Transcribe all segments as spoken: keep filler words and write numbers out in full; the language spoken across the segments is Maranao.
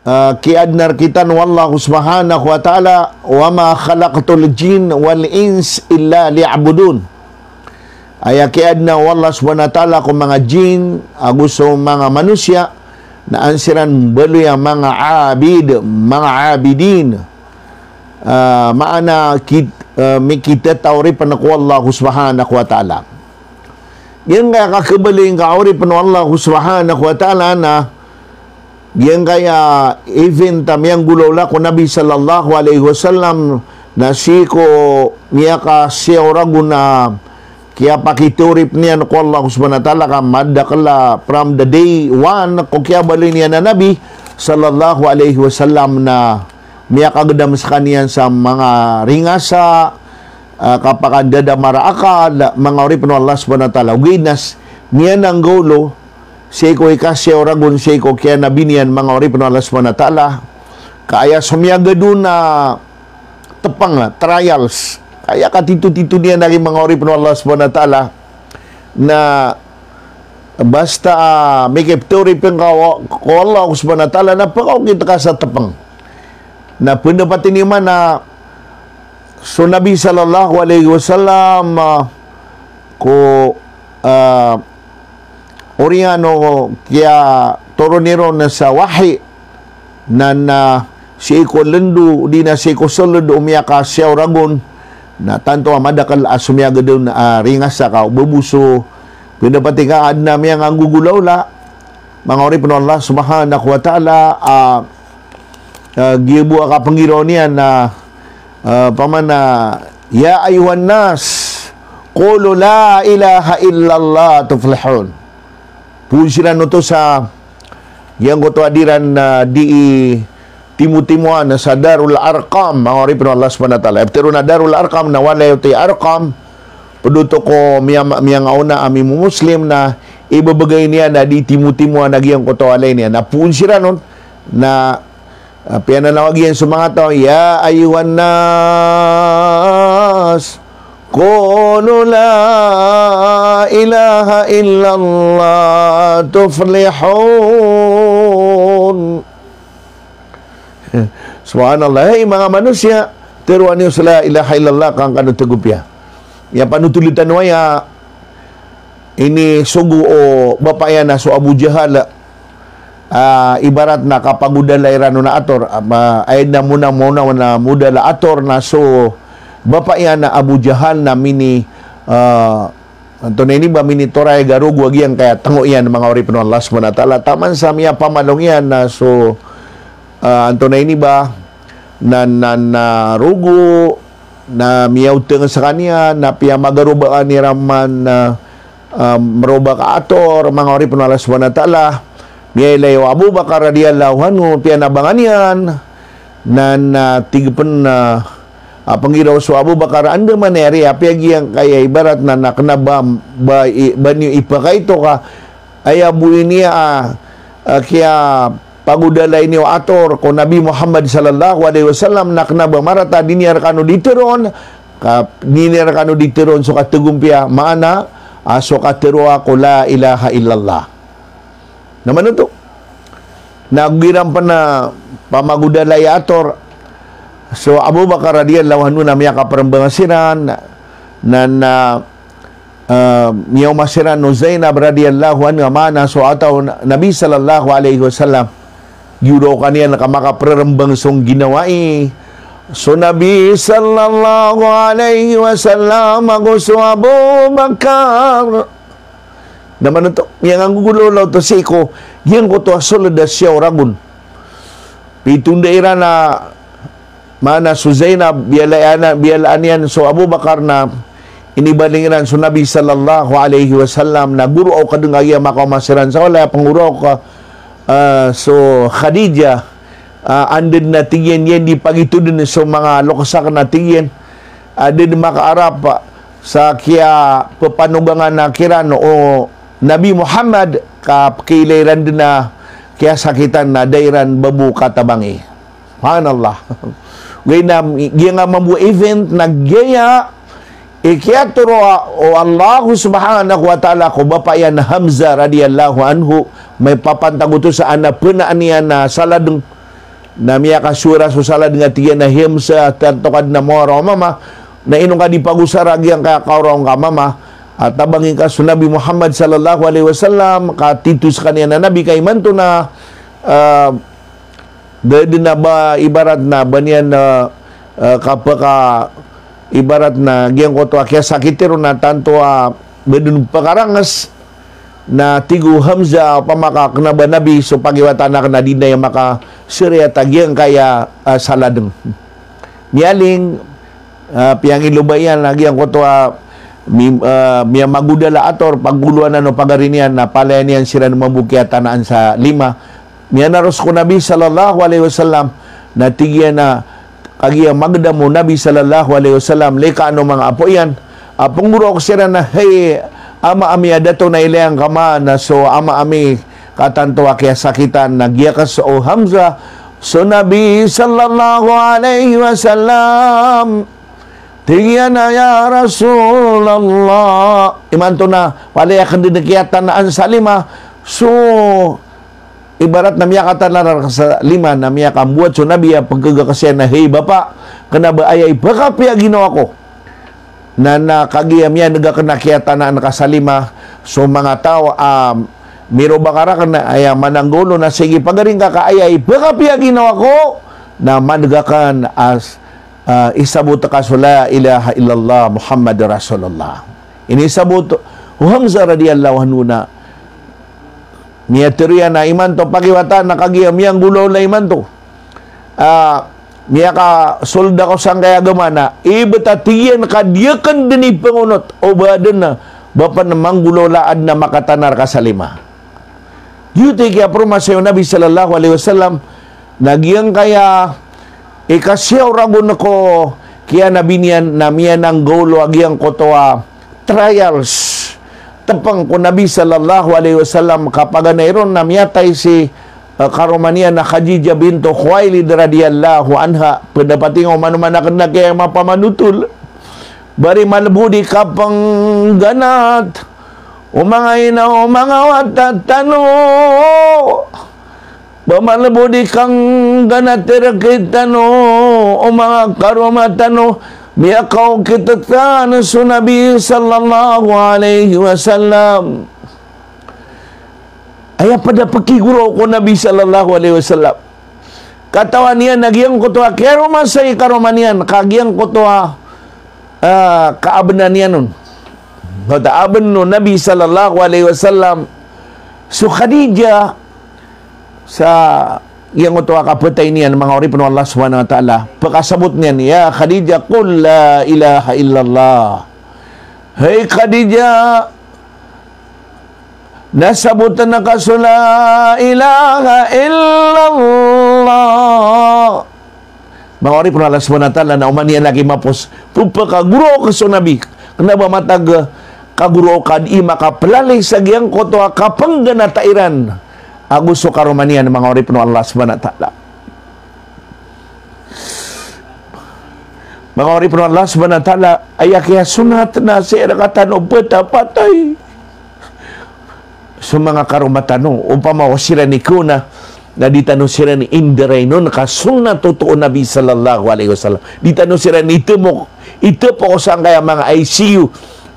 Ah, kiyaadna rktano o Allah subhanahu wa ta'ala, "Wa ma khalaqtul jinn wal ins illa liya'budun." Aya kiyaadna o Allah subhanahu wa ta'ala ko manga jinn ago so manga manosiya, na an siran mbaloy a manga abid, manga abidin. Ah, maana kit-, ah, mikitataw ripn ko Allah subhanahu wa ta'ala. Giyangkaya kakhabaloy ngka o ripn o Allah subhanahu wa ta'ala na giyangkaya event a miyanggolawla ko Nabi sallallahu alaihi wasallam na sii ko miyakasiyaw ragon a kiyapakitoorip niyan ko Allah subhanahu wa ta'ala ka madakl a from the day one ko kiyabaloy niyan a Nabi sallallahu alaihi wasallam na miyakagdam skaniyan sa manga ringasa, ah, kapakandadamar a akal, manga oripn o Allah subhanahu wa ta'ala. Ogaid na s-, miyananggolo sii ko ikasiyaw ragon sii ko kiyanabi niyan, manga oripn o Allah subhanahu wa ta'ala. Ka aya somiyagad on a tpng, trials. Aya katitotito niyan lagid, manga oripn o Allah subhanahu wa ta'ala, na basta, ah, mikiptoorip ngka ko Allah subhanahu wa ta'ala na pkaokit ka sa tpng. Na pndapati niyo man a so Nabi sallallahu alaihi wasallam, ah, ko, ah, oriyan o kiyatoron iron sa wahi, na, na sii ko lndo, di na sii ko sold o miyakasiyaw ragon, na tanto a madakl a somiyagad on a ringasa ka o baboso. Pndapati ka adn a miyanganggogolawla, manga oripn o Allah subhanahu wa ta'ala, ah, ah, giya bo a kapnggiraw niyan na, ah, pman a, "Ya ayyuhan nas, qulu la ilaha illallah tuflihun." Poon siran oto sa giyangkoto a diran na dii timotimoan sa Darul Arqam, manga oripn o Allah subhanahu wa ta'ala. Iptharoon a Darul Arqam na walay oto i Arqam, pd oto ko miya-, miyangaona a mimomuslim na ibabagay niyan a dii timotimoan a giyangkoto a walay niyan. Na poon siran on na, ah, piyananawag iyan so manga taw, "Ya ayyuhan nas, qulu la ilaha illallah tuflihun." Subhanallah. Hay manga manosiya, tharoa niyo so la ilaha illallah ka an kano thagopiya. Aya panothol tano aya, inisogo o bapa iyan a so Abu Jahal, ah, ibarat na kapagodala iran on a ator, ah, ma-, aya dn a mona, mona, mona modal a ator na so bapa iyan a Abu Jahal na mini, ah, antonaa ini ba, minitorayag a rogo a giyangkaya tngo iyan, manga oripn o Allah subhanahu wa ta'ala, taman sa miyapamalong iyan na so, ah, antonaa ini ba, na, na, na rogo, na miyaotng skaniyan, na piyamagarobaan iran man, ah, ah, marobak a ator, manga oripn o Allah subhanahu wa ta'ala. Miyailay o Abu Bakar radiyallahu anhu, piyanabangan iyan, na, na tig pn, ah, ah, pnggiraw so Abu Bakar, anda man aya ari, apiya giyangkaya ibarat na, na kna ba, ba, i-, ba niyo ipakaito ka, aya bo ini a, ah, kiyapagodalay niyo a ator ko Nabi Muhammad sallallahu alaihi wasallam na kna ba marata di niyan rkano di tharoon, ka di niyan rkano di tharoon so kathagompiya, maana, ah, so katharoa ko la ilaha illallah. Na manoto. Na ago iran pn a pamagodalay a ator, so Abu Bakar radiyallahu anhu na miyakaprmbang siran, na, na, ah, miyaoma siran o Zainab radiyallahu anha, maana so ataw o Nabi sallallahu alaihi wasallam. Giyoto kaniyan ka makaprmbang so ginawai so Nabi sallallahu alaihi wasallam ago so Abu Bakar. Na manoto, miyanganggogolawla oto sii ko giyangkoto a sold a siyaw ragon. Pitonda iran a, maana so Zainab, biyalaan, biyalaan iyan so Abu Bakar na inibaling iran so Nabi sallallahu alaihi wasallam na goroa o kadng a giya makaoma siran sa walay a pnggoroa o ka, ah, so Khadijah, ah, anda dn a tig iyan, iyan di pagitodn so manga loksak na tig iyan, ah, da dn makaarap sa kiyapapanogangan a kiran o Nabi Muhammad, ka pkailay iran dn a kiyasakitan na da iran ba bo katabangi. Subhanallah. Giyangkai a mambo a event na giyaya i kiyatharoa o Allah subhanahu wa ta'ala ko bapa iyan a Hamzah radiyallahu anhu, mipapantag oto sa ana pnaan iyan a saladng. Na miyakasowara so salad nga tig iyan a Hamza, tanto ka dn a mawara o mama, na ino ka di pagosara giyangkaya kawara o ngka mama, a tabangin ka so Nabi Muhammad sallallahu alaihi wasallam, ka titho skaniyan a Nabi ka imanto na, ah, da dn a ba ibarat na ba niyan, ah, ah, kapaka ibarat na giyangkoto a kiyasakiti ron na tanto a ba dn pakarangas, na tig o Hamza, opama ka kna ba Nabi so pagiwatan akn na di niyan makasriyat a giyangkaya, ah, salad. Miyaling, ah, piyangilobay iyan a giyangkoto a mi-, ah, miyamagodala ator, paggoloan o pagari niyan, na palaya niyan siran mambo kiyatanaan sa lima. Miyanaros ko Nabi sallallahu alaihi wasallam, na tig iyan a kagiya magdam o Nabi sallallahu alaihi wasallam, lika ano manga apo iyan, a pnggoroa ko siran a, hay ama ami a dato, na ilaya ngka man a so ama ami katanto a kiyasakitan. Na giyakes o Hamza so Nabi sallallahu alaihi wasallam. Tig iyan a, "Ya Rasulullah, imanto na palaya akn dn kiyatanaan sa lima." So ibarat na miyakatana rka sa lima, na miyakambowat so Nabi a pgkagakes iyan a, "Hay bapa, kna ba aya i pkapiya ginawa ko." Na, na kagiya miyaneg akn a kiyatanaan ka sa lima, so manga taw a miroba ka rakn, aya mananggolo na, "Sige, pagari ngka ka aya i pkapiya ginawa ko." Na maneg akn a, ah, isabot ka so la ilaha illallah Muhammadur Rasulullah. Inisabot o Hamzah radiyallahu anhu na miyatharo iyan a imanto pakiwata na kagiya miyanggolawla imanto. Ah, miyakasold ako sangkaya agama na, ibt a tig iyan ka di akn dn ipangonot o ba adn a ba pn manggolawla a adn a makatanar ka sa lima. Giyoto i kiyapromise o Nabi sallallahu alaihi wasallam, na giyangkaya ikasiyaw ragon ko kiyanabi niyan na miyananggolo a giyangkoto a trials. Tpng ko Nabi sallallahu alaihi wasallam, kapaganay ron na miyatay si, eh, karoma niyan na Khadijah bintu Khuwailid radiyallahu anha. Pd a pating o manoman akn na kiyamapamanotol. Ba ri malbod i kapngganat o manga ina o manga wata tano. Ba malbod i kangganat i rk tano o manga karoma tano, miyakaokit tano so Nabi sallallahu alaihi wasallam. Aya pd a pkigoraok o Nabi sallallahu alaihi wasallam. Katawan iyan a giyangkoto a kiyaromasa i karoma niyan, ka giyangkoto a, ah, kaabnan iyan on. Katawan o Nabi sallallahu alaihi wasallam so Khadijah, sa giyangkoto a kapatay niyan, manga oripn o Allah subhanahu wa ta'ala, pkasabot niyan, "Ya Khadijah, qul la ilaha illallah." Hay Khadijah, na sabotn ka so la ilaha illallah. Manga oripn o Allah subhanahu wa ta'ala, na oman iyan lagid mapos pphakagoraok so Nabi. Kna ba matag kagoraok a di makaplalay sa giyangkoto a kapngganata iran ago so karoma niyan, manga oripn o Allah subhanahu wa ta'ala. Manga oripn o Allah subhanahu wa ta'ala, aya kiyasonat na sii rktano ptapatay so manga karoma tano, opama o siran i kona, na di tano siran indirainon ka sonnat oto o Nabi sallallahu alaihi wasallam. Di tano siran itmo, itpo ko sangkaya manga I C U,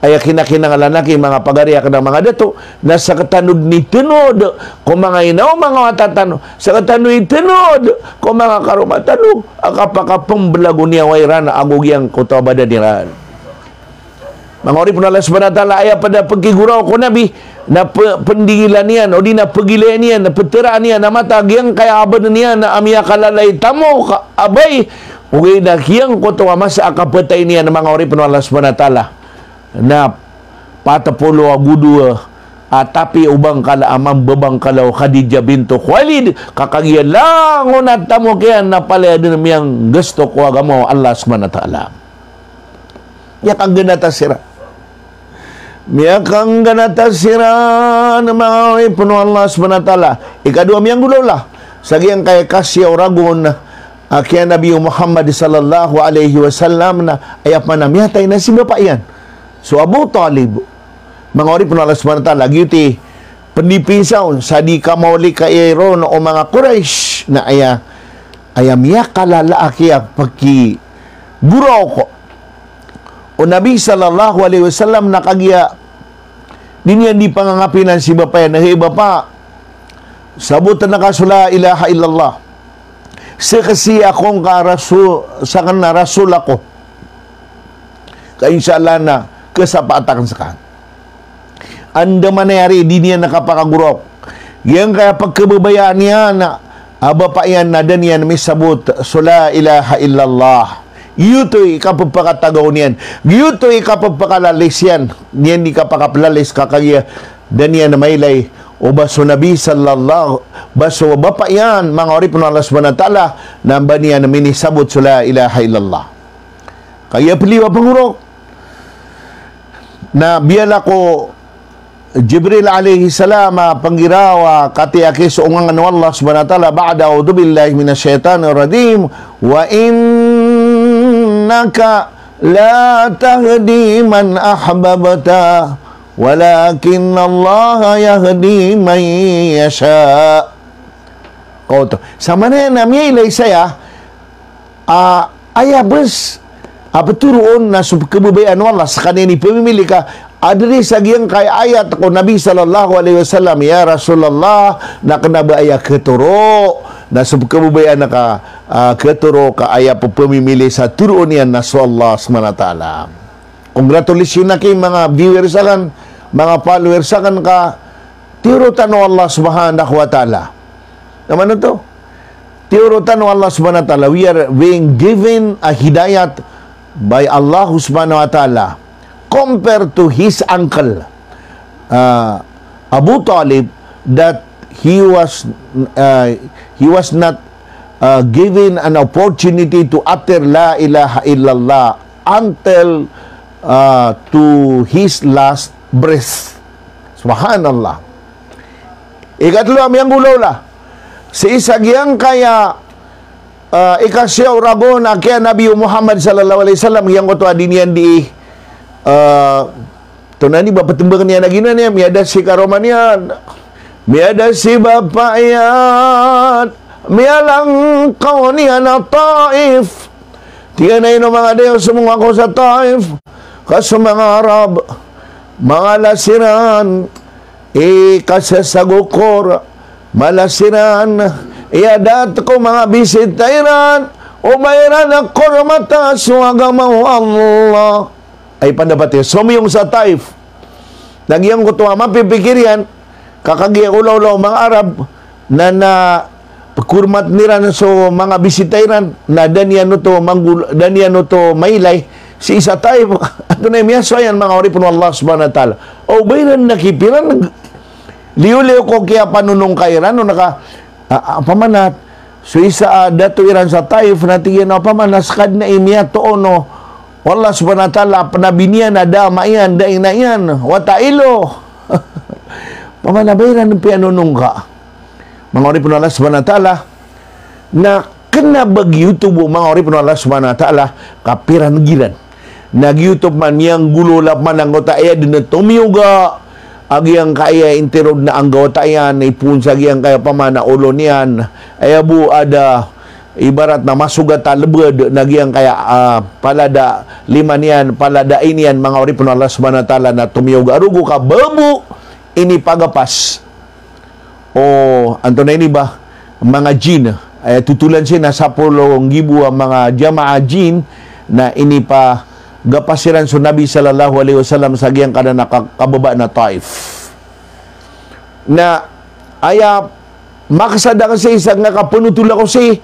aya kinakinanglan aki manga pagari akn a manga dato, na sktano dn itnod ko manga ina o manga wata tano, sktano itnod ko manga karoma tano a kapakapmblag o niyawa iran ago giyangkoto a badan iran. Manga oripn o Allah subhanahu wa ta'ala, aya pd a pkigoraok o Nabi na p-, pndingilan iyan, odi na pgilayn iyan, na ptraan iyan a mata giyangkaya abn iyan a miyakalala i tamok a bai, ogaid na giyangkoto a masa a kapatay niyan, manga oripn o Allah subhanahu wa ta'ala, na pat polo ago dowa a tapi o bangkala a mambabangkala o Khadijah bintu Khuwailid, ka kagiya langon a tamok iyan na palaya dn miyanggasto ko agama o Allah subhanahu wa ta'ala. Miyakangganata siran. Miyakangganata siran, manga oripn o Allah subhanahu wa ta'ala. Ikadowa, miyanggolawla sa giyangkaya kasiyaw ragon a kiyanabi o Muhammad sallallahu alaihi wasallam na aya pman a miyatay na si bapa iyan, so Abu Talib. Manga oripn o Allah subhanahu wa ta'ala, giyoto i pndipinsa on sa di kamaolika iron o manga Quraysh na aya Aya miyakalala a kiyapekigoraok o Nabi sallallahu alaihi wasallam na kagiya di niyan di pangangapinan si bapa iyan, "Hey bapa, saboten ka so la ilaha illallah. Saksi ako ngka rasul, saken na rasul ako. Ka insha Allah na kasapaat aken seka." Andamanaya ari di niyan kapakagoraok. Giyangkaya pekhababayaan iyan a bapa iyan na da niyan misabot so la ilaha illallah. Giyoto i kapepakatagaw niyan. Giyoto i kapepakalalis iyan. Niyan di kapakapelalis ka kagiya da niyan mailay o ba so Nabi sallallahu, ba so bapa iyan, manga oripen o Allah subhanahu wa ta'ala, na ba niyan minisabot so la ilaha illallah. Kagiya peliyo a penggoraok. Na biyala ko Jibril alayhis salam a panggiraw a katii a kisoongangan o Allah subhanahu wa ta'ala, ba'da a'udhu billahi minash shaitanir rajim, "Wa innaka la tahdi man ahbabta, walakinnallaha yahdi man yasha." Kaoto. Samanaya na miyailay saya, a, aya bes a petoroon na so pekhababayaan o Allah, sekaniyan i pemimili ka, a, dari sa giyangkaya ayat ko Nabi sallallahu alaihi wasallam, ya Rasulullah, na kena ba aya ketoro, na so pekhababayaan ka, a, ketoro ka aya pepemimili sa toroon iyan na so Allah subhanahu wa ta'ala. Congratulations aki manga viewers aken, manga followers aken ka tiyorotan o Allah subhanahu wa ta'ala. Na maana oto? Tiyorotan o Allah subhanahu wa ta'ala. We are being given a hidayat by Allah subhanahu wa ta'ala compared to his uncle, uh, Abu Talib, that he was, uh, he was not, uh, given an opportunity to utter la ilaha illallah until, uh, to his last breath. Subhanallah. Ikatlo a miyanggolawla sii sa giyangkaya, ah, ikasiyaw ragon a kiya Nabi Muhammad sallallahu alaihi wasallam, giyangkoto a di niyan di, ah, tonaa ini ba petembangen iyan a giyanan iyan, miyada si karoma niyan, miyada si bapa iyan, miyalangkaw niyan a Taif. Tig iyan a ino manga dayo, somonga ako sa Taif, ka so manga Arab, manga lasiran i kasasagokor, mala siran i adat ko manga bisita iran, o ba iran a kormata so agama o Allah. Ay pandapat iyan, somiyong sa Taif. Na giyangkoto a mapipikir iyan, ka kagiya olaola o manga Arab, na, na pekormat iran so manga bisita iran, na da niyan oto manggol-, da niyan oto mailay sii sa Taif. Antonaa i miyasowa iyan, manga oripen o Allah subhanahu wa ta'ala? O ba iran na kipiran, liyoliyo ko kiyapanonongka iran, o na ka, a, a, opama na so isa a dato iran sa Taif, na tig iyan a opama na seka den a miyatoon o Allah subhanahu wa ta'ala a penabi niyan a da ama iyan, da ina iyan, wata ilo. Opama na ba iran piyanonongka, manga oripen o Allah subhanahu wa ta'ala, na kena ba giyoto bo, manga oripen o Allah subhanahu wa ta'ala, ka piran giran. Na giyoto man miyanggolawla man angkoto a aya den a tomiyoga a giyangkaya intiro den a anggawta iyan, ipoon sa giyangkaya opama na olo niyan. Aya bo a da ibarat na masogat a lebed, na giyangkaya, ah, palada lima niyan, palada ini niyan, manga oripen o Allah subhanahu wa ta'ala, na tomiyoga a rogo ka ba bo inipagapas o, antonaa ini ba, manga jin. Aya totolan sii na sapolo nggibo a manga jamaa jin na inipagapas iran so Nabi sallallahu alaihi wasallam sa giyangkanan a ka-, kababa na Taif. Na aya makasad aken sii sa nga kapenotol ako sii,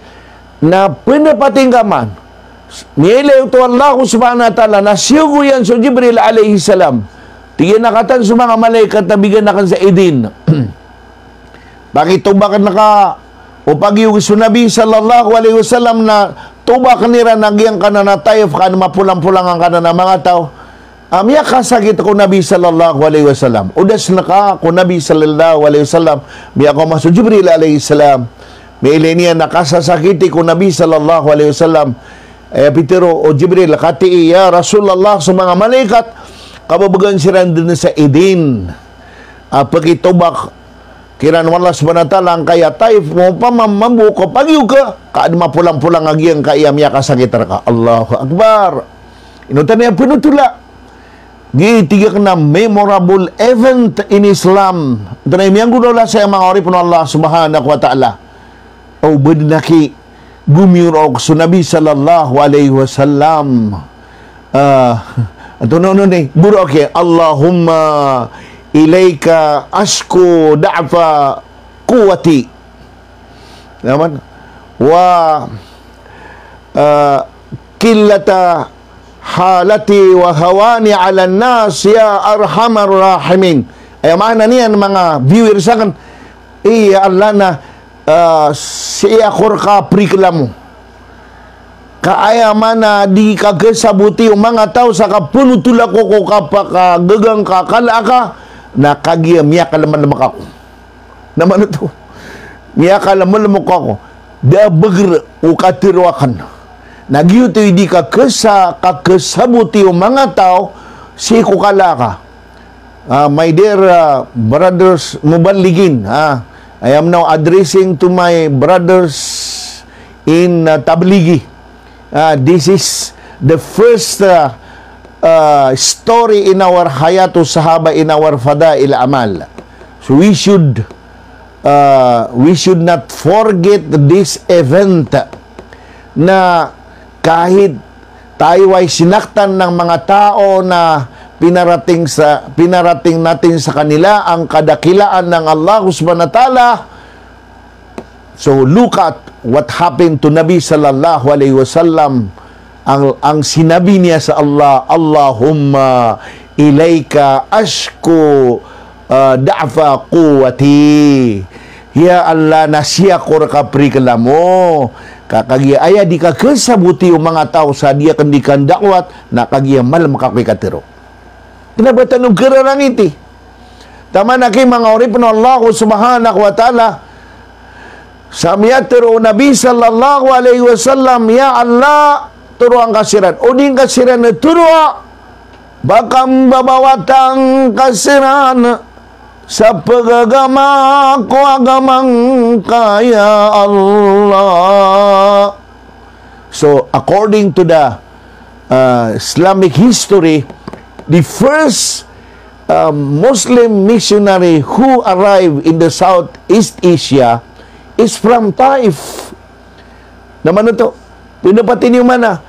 na penapatinggaman, miyailay oto o Allah subhanahu wa ta'ala, na siyogo iyan so Jibril alayhis salam. Tig iyan a kataan so manga malaikat a bigan aken sa idin. Pakitobaken ka o pagiyog so Nabi sallallahu alaihi wasallam na tobaken iran a giyangkanan a Taif, ka an mapolampolangan kanan a manga taw a miyakasakit ko Nabi sallallahu alaihi wasallam. O da sen ka ko Nabi sallallahu alaihi wasallam, miyakaoma so Jibril alayhis salam. Miyailay niyan a kasasakiti ko Nabi sallallahu alaihi wasallam. Aya pitero o Jibril, katii, ya Rasulullah, so manga malaikat, kabebegan siran den sa idin a pekitobak kiran o Allah subhanahu wa ta'ala angkaya Taif, opama mambo ko pagiyo ka, ka adn a mapolang-polang a giyangkaya miyakasakit rka. Allahu Akbar. Ino tano aya pnotola? Giya i tig akn a memorable event in Islam. Antonaa i miyanggolawla saya, manga oripn o Allah subhanahu wa ta'ala? O ba dn aki gomiyorok so Nabi sallallahu alaihi wasallam. Ah, antonaa onon i, boro aki, "Allahumma ilaika ashku da'fa quwwati." Naman? Wa, ah, qillata halati wa hawani ala nas ya arhamar rahimin. Aya maana niyan, manga viewers akn, iya Allah na, ah, sii ako rka priklamo. Ka aya maana di ka khasaboti o manga taw sa kapnotol ako ko kapakagaga ngka, kala aka, na kagiya miyakalmlm ako. Na mano oto? Miyakalmlm ako. Da a bagr o katharo akn. Na giyoto i di ka khasa-, ka khasaboti o manga taw sii ko kala aka. Ah, my dear, ah, brothers muballighin, ah, I am now addressing to my brothers in, ah, Tablighi. Ah, this is the first, ah, ah, story in our Hayatu Sahaba, in our Fadail Amal. So we should, ah, we should not forget this event na kahit tayo ay sinaktan ng mga tao na pinarating sa, pinarating natin sa kanila ang kadakilaan ng Allah subhanahu wa ta'ala. So look at what happened to Nabi sallallahu alaihi wasallam. Ang, ang sinabi niya sa Allah, "Allahumma ilaika ashku, ah, da'fa quwwati." Ya Allah, na sii ako rka priklamo. Ka kagiya aya di ka khasaboti o manga taw sa di akn di kanda'wat, na kagiya malm ka ko i katharo. Kna ba tano khararangiti? Taman aki, manga oripn o Allah subhanahu wa ta'ala, sa miyatharo o Nabi sallallahu alaihi wasallam, "Ya Allah, tharoa ngka siran." O di ngka siran tharoa, pakambabawata ngka siran sa pagagama ko agama ngka, ya Allah. So, according to the, uh, Islamic history, the first, uh, Muslim missionary who arrived in the Southeast Asia is from Taif. Na mano oto? Pino pati niyo mana?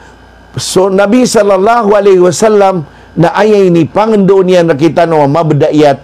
So, Nabi sallallahu alaihi wasallam na aya inipangndao niyan rktano a mabda iyan,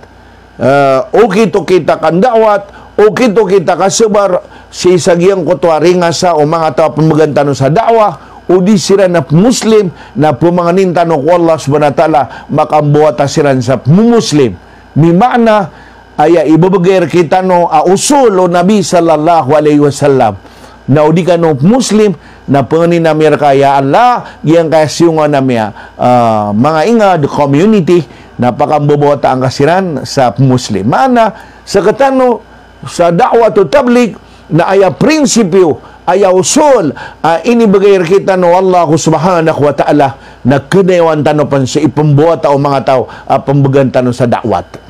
ah, okit-okit a kanda'wat, okit-okit a kasabar sii sa giyangkoto a ringasa o manga taw a pmbgan tano sa da'wah, o di siran a Muslim, na pmangnin tano ko Allah subhanahu wa ta'ala, makambawata siran sa pmmuslim. Bi maana, aya ibebegay rktano a usul o Nabi sallallahu alaihi wasallam. Na o di kano Muslim, na pangnin ami rka, ya Allah, giyangkaya siyongan ami a, ah, manga ingd, community, na pakambabawataan ka siran sa Muslim. Maana, sktano sa da'wat o tabligh, na aya prinsipyo, aya usul, ah, inibegay rktano o Allah subhanahu wa ta'ala, na knayawan tano pn sa ipmbawata o manga taw a pmbgan tano sa da'wat.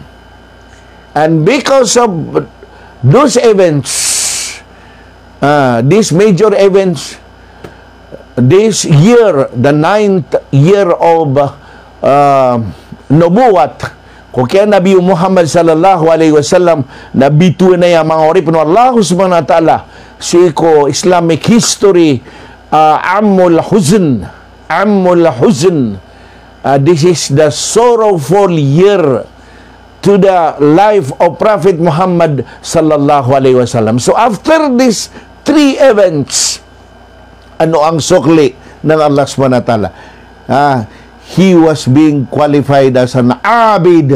And because of those events, uh, these major events, this year, the ninth year of, uh, nubuwat, ko kiyanabi o Muhammad sallallahu alaihi wasallam, na bitowan aya, manga oripn o Allah subhanahu wa ta'ala, sii ko Islamic history, uh, Amul Huzn, Amul Huzn. Uh, this is the sorrowful year to the life of Prophet Muhammad sallallahu alaihi wasallam. So after these three events, ano ang sukli ng Allah subhanahu wa ta'ala? Ah, he was being qualified as an abid,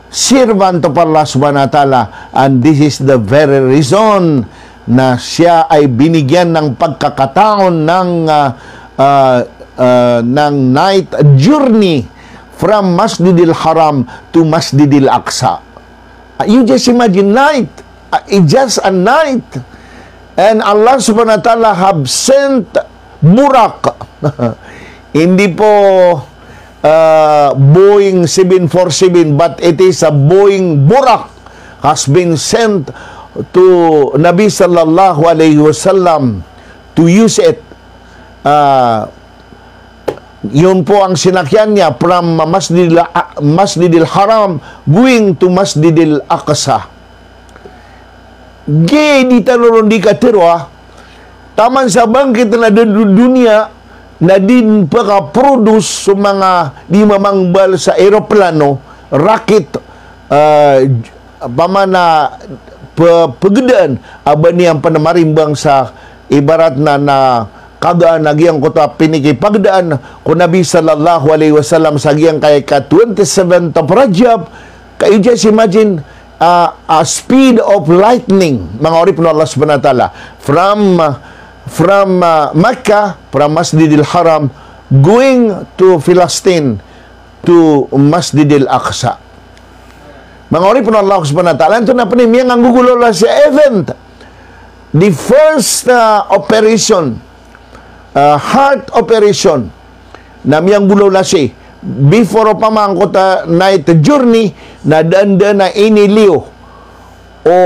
servant of Allah subhanahu wa ta'ala, and this is the very reason na siya ay binigyan ng pagkakataon ng, ah, ah, ah, ng night journey from Masjidil Haram to Masjidil Aqsa. Ah, you just imagine, night. Ah, it's just a night. And Allah subhanahu wa ta'ala have sent Buraq. Hindi po, ah, Boeing seven four seven, but it is a Boeing Buraq. has been sent to Nabi sallallahu alaihi wasallam to use it. Ah, yun po ang sinakyan niya from Masjidil, Masjidil Haram going to Masjidil Aqsa. Giya di tano ron di katharo a, taman sa bangkit na dun-, duniya, na di pakaproduce so manga di mamangbal sa eroplano, rocket, ah, pamana pe-, pegedaan, a ba niyan pn marimbang sa ibarat na, na kagaan a giyangkoto a pinikipagedaan ko Nabi sallallahu alaihi wasallam sa giyangkaya ka twenty-seventh of Rajab, can you just imagine, ah, a speed of lightning, manga oripn o Allah subhanahu wa ta'ala, from, from, ah, Makkah, from Masjidil Haram, going to Palestine, to Masjidil Aqsa. Manga oripn o Allah subhanahu wa ta'ala, antonaa pn i miyanggolawla sa event, the first, ah, operation, ah, heart operation, na miyanggolawla si, before o pamangkota night journey, na daan-daan a iniliyo o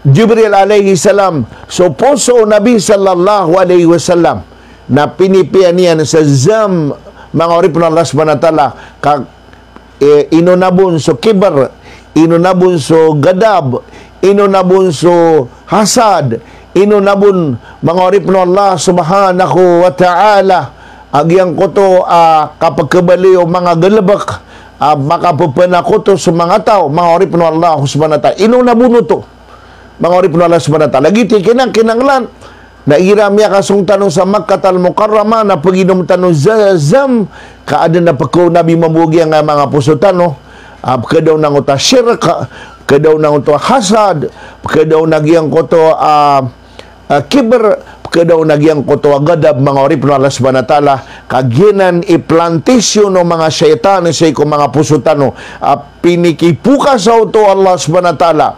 Jibril alayhi salam so poso o Nabi sallallahu alayhi wasallam, na pinipiya niyan sa zam, manga oripn o Allah subhanahu wa ta'ala, ka, eh, inonabon so kibr, inonabon so gadab, inonabon so hasad, inonabon, manga oripn o Allah subhanahu wa ta'ala, a giyangkoto a kapkhabaloy o manga galbk a makapphanakoto so manga taw, manga oripn o Allah subhanahu wa ta'ala. Inonabon oto, manga oripn o Allah subhanahu wa ta'ala. Giyoto i kinang-, kinanglan, na igira miyakasong tano sa Makkah al-Mukarramah, na pginom tano Zamzam, ka adn a pkhaonabi mambo giyangkaya manga poso tano, ah, pkhadaw na angkoto a shirk, pkhadaw na angkoto a hasad, pkhadaw na giyangkoto a, ah, kibr, pkhadaw na giyangkoto a gadab, manga oripn o Allah subhanahu wa ta'ala, ka giyanan i plantation o manga shaytan sii ko manga poso tano, a pinikipokasaw oto o Allah subhanahu wa ta'ala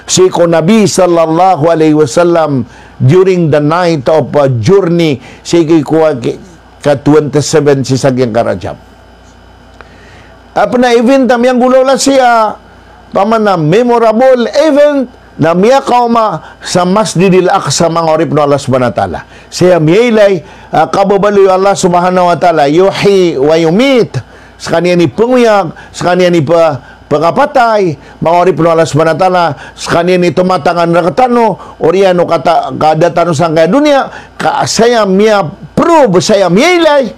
sii ko Nabi sallallahu alayhi wasallam during the night of, uh, journey, sii ko ka, ka twenty-seven sii sa giyangkaya Rajab. Pn a event a miyanggolawla siya, pamana memorable event, na miyakaoma sa Masjidil Aqsa, manga oripn o Allah subhanahu wa ta'ala. Saya miyailay, ah, kababaloy o Allah subhanahu wa ta'ala, yuhyi wa yumit. Skaniyan i pngoyag, skaniyan i pa-, pangapatay, manga oripn o Allah subhanahu wa ta'ala, skaniyan i tomatangan rktano, oriyan o kata-, kada tano sangkaya doniya, ka saya miya-prove, saya miyailay.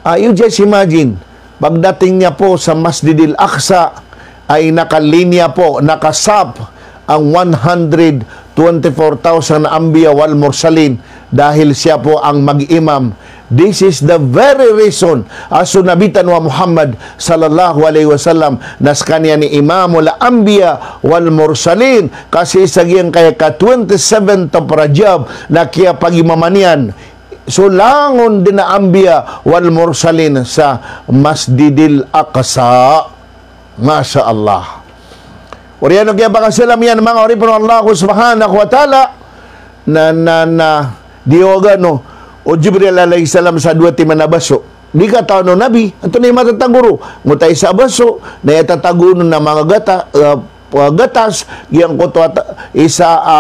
Ah, you just imagine, pagdating niya po sa Masjidil Aqsa, ay nakalinya po, nakasap ang one hundred twenty-four thousand anbiya wal mursalin, dahil siya po ang mag-imam. This is the very reason a so Nabi tano a Muhammad sallallahu alayhi wasallam na skaniyan i imamul anbiya wal mursalin, kasi sa giyangkaya ka twenty-seventh of Rajab na kiyapag-imaman iyan so langon dn a anbiya wal mursalin sa Masjidil Aqsa. Masha Allah. Oriyan o kiyapakasalam iyan, manga oripn o Allah subhanahu wa ta'ala, na, na, na, diyogan o, o Jibril alayhis salam sa dowa timan a baso. Di katawan o Nabi antonaa i matatago ron. Giyoto a isa a baso na aya tatago on na manga gata-, ah, gatas, giyangkoto a ta-, isa a,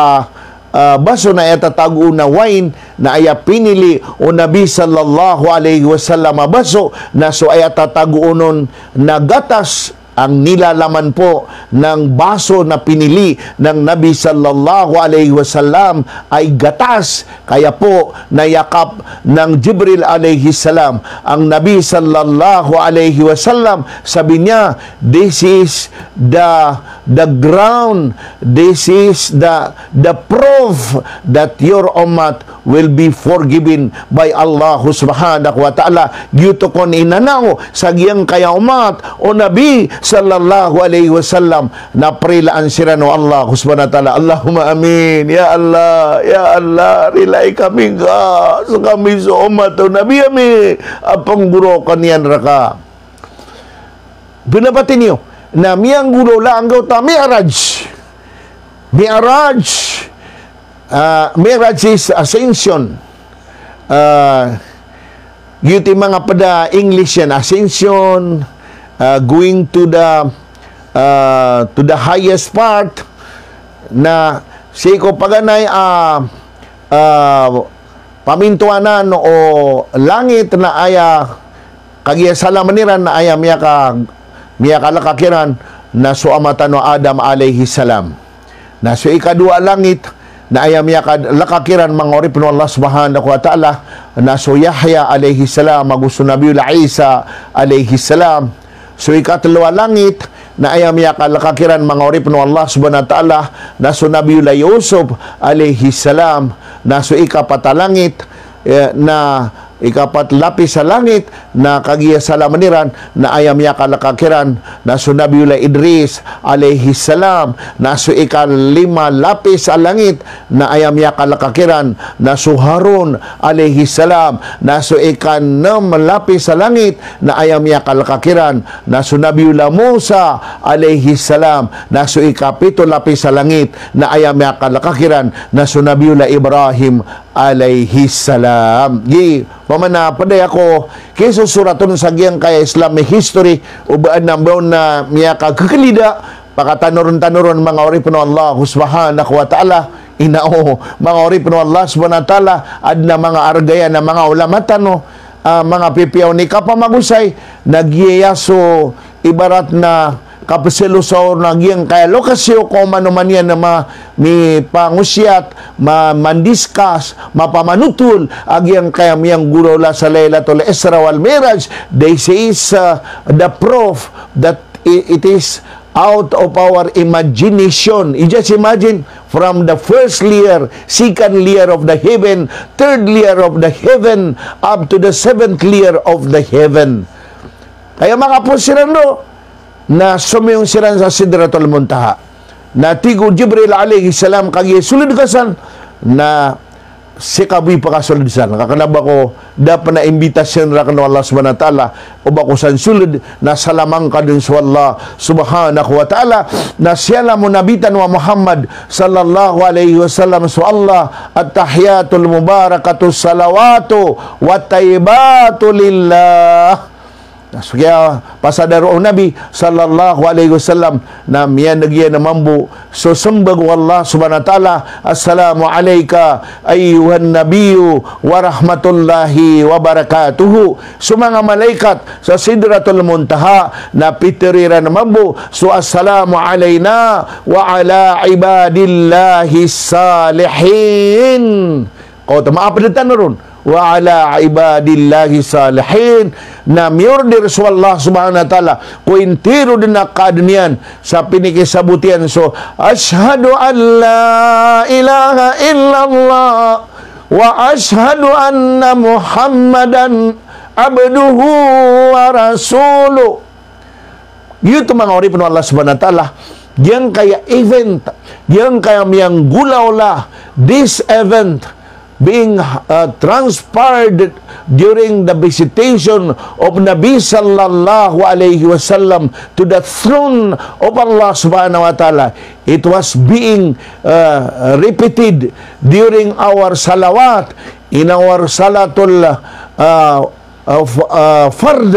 ah, baso na aya tatago on na wine, na aya pinili o Nabi sallallahu alayhi wasallam a baso, na so aya tatago on na gatas, ang nilalaman po ng baso na pinili ng Nabi sallallahu alayhi wasallam ay gatas. Kaya po, nayakap ng Jibril alayhis salam ang Nabi sallallahu alayhi wasallam. Sabi niya, "This is the, the ground, this is the, the proof that your ummah will be forgiven by Allah subhanahu wa ta'ala." Giyoto kon inanaw sa giyangkaya umat o Nabi sallallahu alayhi wasallam na prilaan siran o Allah subhanahu wa ta'ala. Allahumma amin. Ya Allah, ya Allah, rilai kami ngka, skami so umat o Nabi ami a pnggorokan iyan rka. Bnar ba tiniyo na miyanggolawla angkoto a Mi'raj. Mi'raj, ah, Mi'raj is ascension. Ah, giyoto i manga pd a English iyan, ascension, ah, going to the, ah, to the highest part. Na sii ko paganay a, ah, pamintowanan o langit na aya kagiya salamn iran na aya miyaka-, miyakalkak iran na so ama tano a Adam alayhis salam. Na so ikadowa a langit na aya miyakalkak iran, manga oripn o Allah subhanahu wa ta'ala, na so Yahya alayhis salam ago so Nabiyullah Isa alayhis salam. So ikatlo a langit na aya miyakalkak iran, manga oripn o Allah subhanahu wa ta'ala, na so Nabiyullah Yusuf alayhis salam. Na so ikapat a langit, eh, na ikapat lapis a langit na kagiya salamn iran na aya miyakalkak iran na so Nabiyullah Idris alayhis salam. Na so ikalima lapis a langit na aya miyakalkak iran na so Harun alayhis salam. Na so ikanm lapis a langit na aya miyakalkak iran na so Nabiyullah Musa alayhis salam. Na so ikapito lapis a langit na aya miyakalkak iran na so Nabiyullah Ibrahim alayhis salam. Gi, pamana pd aya ko kisosorat on sa giyangkaya Islamic history, o ba adn a mbaon a miyakakklida, pakatanoron-tanoron, manga oripn o Allah subhanahu wa ta'ala. Ino, manga oripn o Allah subhanahu wa ta'ala, adn a manga argay a manga ulama tano, ah, manga pipiya o kapamagosay, na giyaya so ibarat na kapsalosaw na giyangkaya lokasyon ko manoman iyan a ma-, mipangosiyat, ma-, mandiscuss, mapamanotol a giyangkaya miyanggolawla sa Laylatul Isra wal Mi'raj. This is, uh, the proof that i-, it is out of our imagination. You just imagine, from the first layer, second layer of the heaven, third layer of the heaven, up to the seventh layer of the heaven. Kaya makapos siran do, na somiyong siran sa Sidratul Muntaha. Na tig o Jibril alayhis salam, kagiya sold ka san, na sii ka bo pakasold san. Ka kna ba ko da pn a imbitasyon rakn o Allah subhanahu wa ta'ala, o ba ko san sold, na salamn ka dn so Allah subhanahu wa ta'ala. Na siyalam o Nabi tano a Muhammad sallallahu alayhi wasallam so Allah, "At-tahiyyatul mubarakatus salawatu wat tayyibatu lillah." Na so kiyapasadar o Nabi sallallahu alayhi wasallam na miyan'g iyan mambo so smbag o Allah subhanahu wa ta'ala, "Assalamu alayka ayyuhan nabiyyu wa rahmatullahi wa barakatuhu." So manga malaikat sa Sidratul Muntaha na pitharo iran mambo so, "Assalamu alayna wa ala ibadillahis salihin." Kaoto, maapd tano ron. "Wa ala ibadillahis salihin." Na miyorder so Allah subhanahu wa ta'ala ko intiro dn a kaadn iyan sa pinikisabot iyan so, "Ashhadu an la ilaha illallah wa ashhadu anna Muhammadan abduhu wa rasuluh." Giyoto, manga oripn o Allah subhanahu wa ta'ala, giyangkaya event, giyangkaya miyanggolawla, this event being, uh, transpired during the visitation of Nabi sallallahu alayhi wasallam to the throne of Allah subhanahu wa ta'ala. It was being, uh, repeated during our salawat, in our salatul, uh, uh, f-, uh, fard,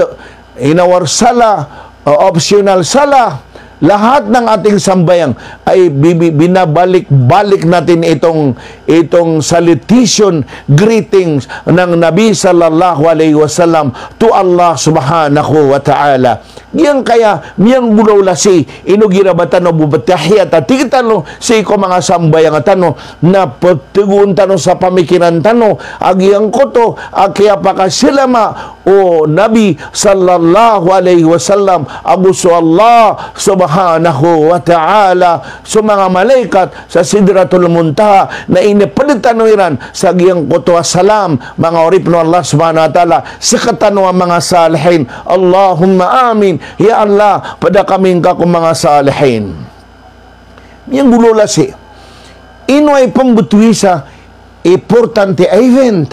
in our salah, uh, optional salah, lahat ng ating sambayang ay bibi-, binabalik-balik natin itong, itong salutation, greetings ng Nabi sallallahu alayhi wasallam to Allah subhanahu wa ta'ala. Giyangkaya miyanggolawla sii, ino igira ba tano bo ptahiyat a tig tano sii ko manga sambayang tano, na ptgoon tano sa pamikiran tano a giyangkoto a kiyapakasalama o Nabi sallallahu alayhi wasallam ago so Allah subhanahu wa ta'ala, so manga malaikat sa Sidratul Muntaha na inipd tano iran sa giyangkoto a salam, manga oripn o Allah subhanahu wa ta'ala, sktano a manga salihin. Allahumma amin. Ya Allah, pd kami ngka ko manga salihin. Miyanggolawla sii. Ino i pmbtowi sa importante a event.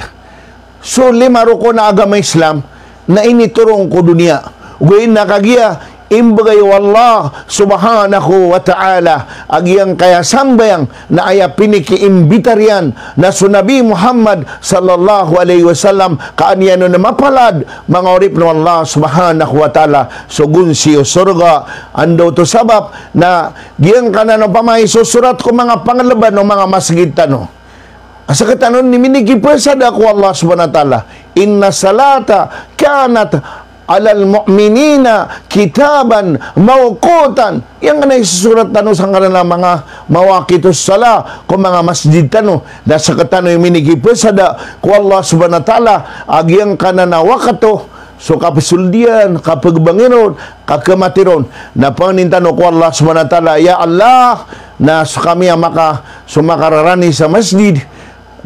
So lima rokon a agama Islam na initoron ko doniya. Ogaid na kagiya imbgay o Allah subhanahu wa ta'ala a giyangkaya sambayang na aya pinikiimbitar iyan na so Nabi Muhammad sallallahu alaihi wasallam, ka an iyan on mapalad, manga oripn o Allah subhanahu wa ta'ala, so gonsi o sorga. Anda oto sabap na giyangkanan opama i sosorat ko manga panglban o manga masgid tano a sktano ini minikipasada ko Allah subhanahu wa ta'ala, "Inna salata kanat alal mu'minina kitaban mawqutan." Giyangkanan i sosorat tano sangkanan a manga mawaqitus salah ko manga masjid tano, na sktano i minikipasada ko Allah subhanahu wa ta'ala a giyangkanan a wakto so kapsoldiyan, kapgbangirod, kakmatiron. Na pangnin tano ko Allah subhanahu wa ta'ala, "Ya Allah, na skami a maka, so makararani sa masjid,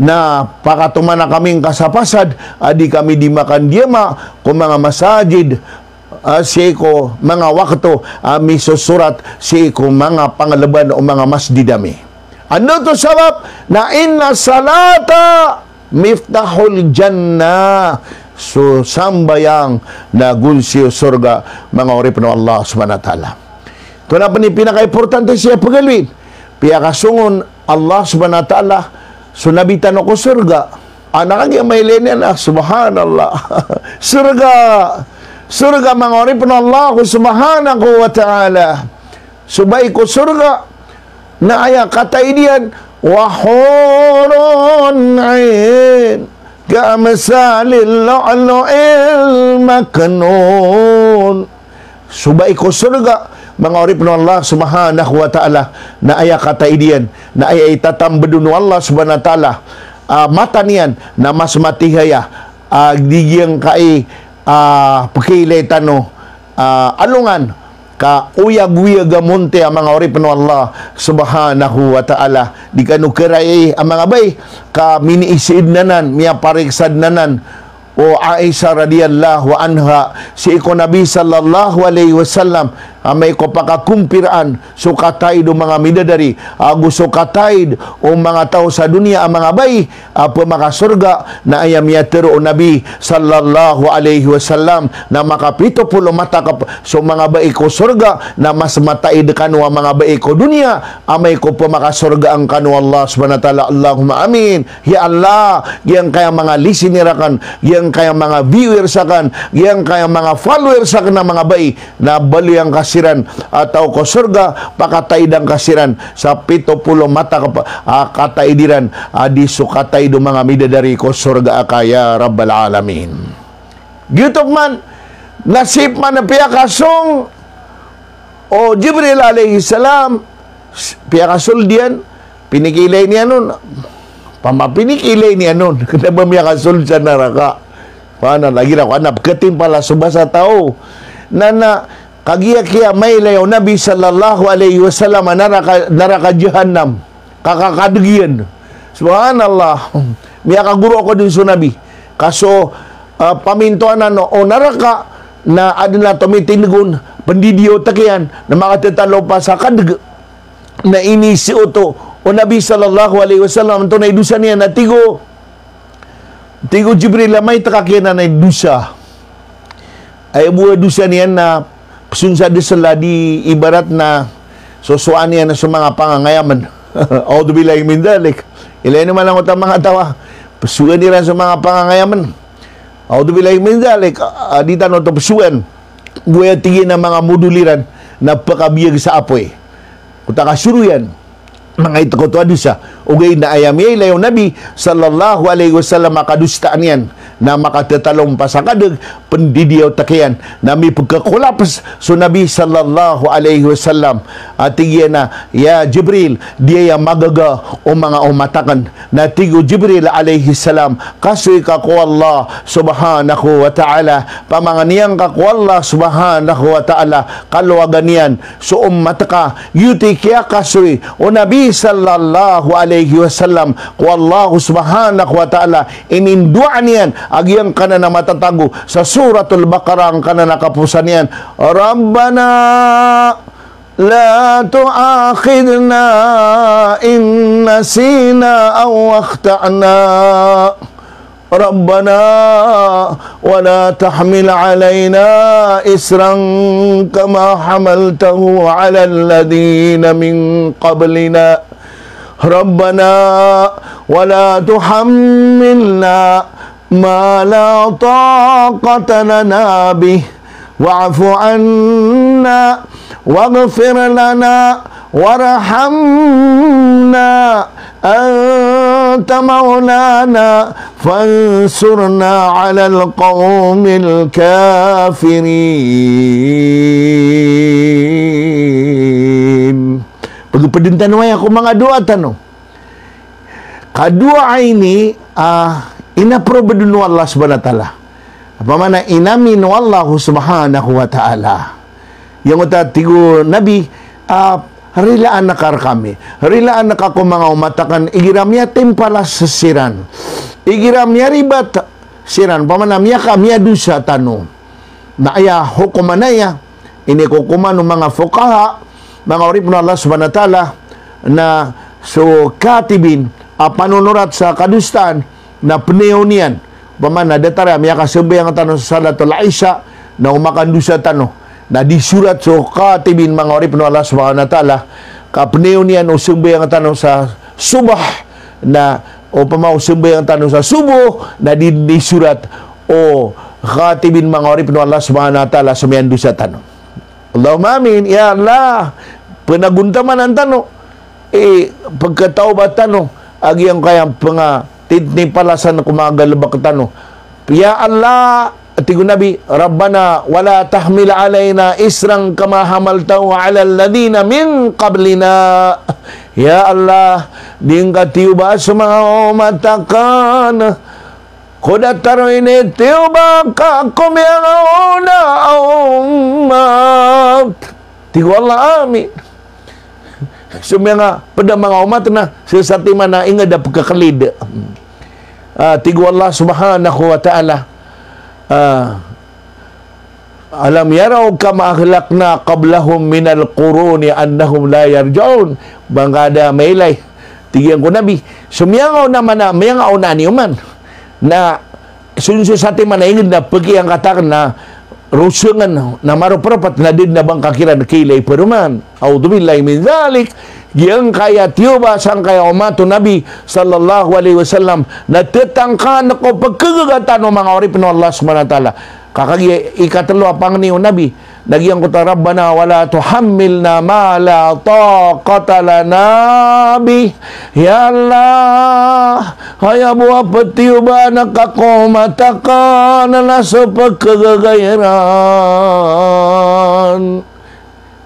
na pakatoman a kami ngka sa pasad a di kami di makandiyama ko manga masajid, a, sii ko manga wakto a misosorat sii ko manga panglban o manga masjid ami." Anda oto sabap na inna salata miftahul jannah. So sambayang na gonsi o sorga, manga oripn o Allah subhanahu wa ta'ala. Ito na pn i pinakaimportante sii a pagaloyin. Piyakasong o Allah subhanahu wa ta'ala so Nabi tano ko sorga. Anak agi a mailay niyan a, subhanallah. Sorga. Sorga, manga oripn o Allah subhanahu wa ta'ala. So bai ko sorga na aya kataid iyan, "Wa hurun 'ain, ka amsalil lu'lu'il maknun." So bai ko sorga, manga oripn o Allah subhanahu wa ta'ala, na aya kataid iyan, na aya itatambd on o Allah subhanahu wa ta'ala a mata niyan, na mas matihaya a di giyangkai a pkhailay tano a alongan ka oyagoyag a monte a manga oripn o Allah subhanahu wa ta'ala. Di kano kharai a manga bai ka miniisidn anan, miyapariksadn anan o Aisha radiyallahu anha sii ko Nabi sallallahu alaihi wasallam, amay ko pakakompiraan so kataid o manga midadari ago so kataid o manga taw sa doniya a manga bai a pmakasorga, na aya miyatharo o Nabi sallallahu alaihi wasallam na makapito polo matakp so manga bai ko sorga na mas mataid kano a manga bai ko doniya, amay ko pmakasorgaan kano o Allah subhanahu wa ta'ala. Allahumma amin. Ya Allah, giyangkaya manga listener akn, giyangkaya manga viewers akn, giyangkaya manga followers akn a manga bai, na baloy angka siran a taw ko sorga, pakataidan ka siran sa pito polo matakp a kataid iran a di so kataid o manga midadari ko sorga aka, ya Rabbal Alamin. Giyoto pman, na sii pman a piyakasong o Jibril alayhis salam, s-, piyakasold iyan, pinikiilay niyan on. Pama pinikiilay niyan on, kna ba miyakasold sa naraka. Pama lagid a ko ana pkatimpala so basa taw. Na, na, kagiya kiya mailay o Nabi sallallahu alayhi wasallam a naraka, naraka Jahannam. Kakakadg iyan. Subhanallah. Miyakagoro ako dn so Nabi. Ka so, ah, pamintoanan o naraka na adn a tomitindg on, pndidiyaw tk iyan, na makatatalo pa sa kadg. Na iniiza oto o Nabi sallallahu alayhi wasallam, antonaa i dosa niyan, na tig o Tig o Jibril a maito ka kiyan a dosa. Aya bo a dosa niyan na psoon sa dsl a di ibarat na sosoan iyan so manga pangangayamn. A'udhu billahi min dhalik. Ilay niyo man angkoto a manga taw a psoon iran so manga pangangayamn. A'udhu billahi min dhalik. A, di tano oto psoon. Go aya tig iyan a manga modol iran na pkabiyag sa apoy. Oto a kasoroyan. Manga ito koto a dosa. Ogaid na aya miyailay o Nabi sallallahu alayhi wasallam a kadosaan iyan na makatatalompa sa kadg, pndidiyaw tk iyan, na mipkakolaps so Nabi sallallahu alayhi wasallam. A tig iyan a, "Ya Jibril, di aya magaga o manga omat akn." Na tig o Jibril alayhis salam, "Kasoy ka ko Allah subhanahu wa ta'ala, pamangnin ka ko Allah subhanahu wa ta'ala, kalowagan iyan so omat ka." Giyoto i kiyakasoy o Nabi sallallahu alayhi wasallam ko Allah subhanahu wa ta'ala, inindoa niyan a giyangkanan a matatago sa Suratul Baqarah angkanan a kaposan iyan, "Rabbana la tu'akhidhna in nasina aw akhta'na." ربنا ولا تحمل علينا إصرا كما حملته على الذين من قبلنا. ربنا ولا تحملنا ما لا طاقة لنا به واعف عنا واغفر لنا وارحمنا أنت مولانا فانصرنا على القوم الكافرين. Pagpedn tano aya ko manga doa tano. Ka doa ini, ah, inapprove on o Allah Subhanahu wa Ta'ala. Opama na inamin o Allah Subhanahu wa Ta'ala. Giyangkoto a tig o Nabi, ah, rilaan ka rkami. Rilaan ka ko manga omat akn, igira miyatimpalas siran. Igira miyaribat siran. Opama na miyaka, miyadosa tano. Na aya hokoman aya, inikokoman o manga fuqaha, manga oripn o Allah Subhanahu wa Ta'ala, na so katibin a panonorat sa kadosaan, na pnayawn iyan. Opama na datar a miyakasambayang tano sa salatul Isha, na omakandosa tano. Na di sorat so katibin, manga oripn o Allah Subhanahu wa Ta'ala, ka pnayawn iyan o sambayang tano sa subah, na opama o sambayang tano sa subuh, na di, di sorat o katibin, manga oripn o Allah Subhanahu wa Ta'ala, so miyandosa tano. Allahumma amin. Ya Allah, pnagontamanan tano i pkhatawbat tano a giyangkaya pngatitipalasan ko manga galbk tano. Ya Allah, tig o Nabi, Rabbana wala tahmil alaina isran kama hamaltahu ala alladhina min qablina. Ya Allah, di ngka tiyobaa so manga omat akn ko datar o initiyoba ka ko miyangaona a omat. Tig o Allah, amin. So miyangapd a manga omat na, so satiman a ingd a pkhaklid. Ah, tig o Allah Subhanahu wa Ta'ala, ah, Alam yaraw kam ahlakna qablahum minal quruni annahum la yarji'un. Ba ngka da mailay, tig iyan ko Nabi, so miyangaona man a, miyangaona niyo man, na so, so satiman a ingd na pkiyangkatan na rosngan na maropropat na da dn a ba ngka kiran kailay paroman. A'udhu billahi min dhalik. Giyangkaya tiyoba sangkaya omat o Nabi sallallahu alaihi wasallam na tatangkaan ko pkhagaga tano, manga oripn o Allah Subhanahu wa Ta'ala. Ka kagiya ikatlo a pangni o Nabi na giyangkoto a, Rabbana wala tuhammilna ma la taqata lana bih. Ya Allah, aya bo a ptiyobaan ka ko omat akn na so pkhagaga iran.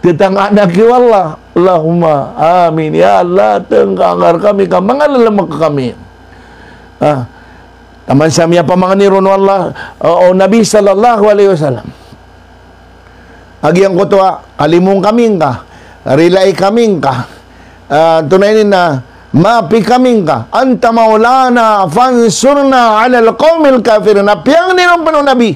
Tatangkaan aki o Allah. Allahumma amin. Ya Allah, tangkaan ka rkami ka manga lalmk kami. Ah, taman sa miyapamangni ron o Allah, o, o Nabi sallallahu alaihi wasallam a giyangkoto a, kalimo kami ngka, rilai kami ngka, ah, antonaa ini na, maapi kami ngka, anta maulana fansurna alal qawmil kafirin. Na piyangni ron pn o Nabi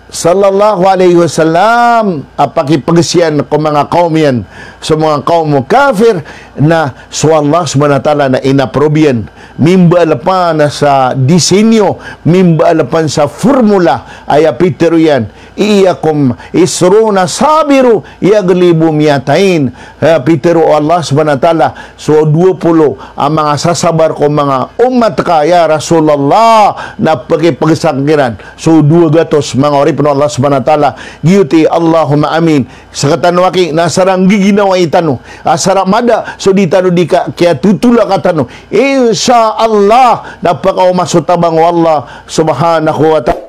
sallallahu alaihi wasallam a pakipagsiyan ko manga kawm iyan so manga kawm o kafir, na so Allah Subhanahu wa Ta'ala na inapprove iyan. Mimbaal pn sa disenyo, mimbaal pn sa formula, aya pitharo iyan, iyakum ishruna sabiru yaglibu mi'atain. Eh, pitharo o Allah Subhanahu wa Ta'ala, so dowa polo a manga sasabar ko manga omat ka, ya Rasulullah, na pakipagsak iran so dowa gatos, manga oripn o Allah Subhanahu wa Ta'ala. Giyoto i, Allahumma amin. Sktano aki na asar a nggiginawai tano, asar a mada so di tano di ka, kiyatotolaka tano. Insha Allah, na pakaoma so tabang o Allah Subhanahu wa Ta'ala.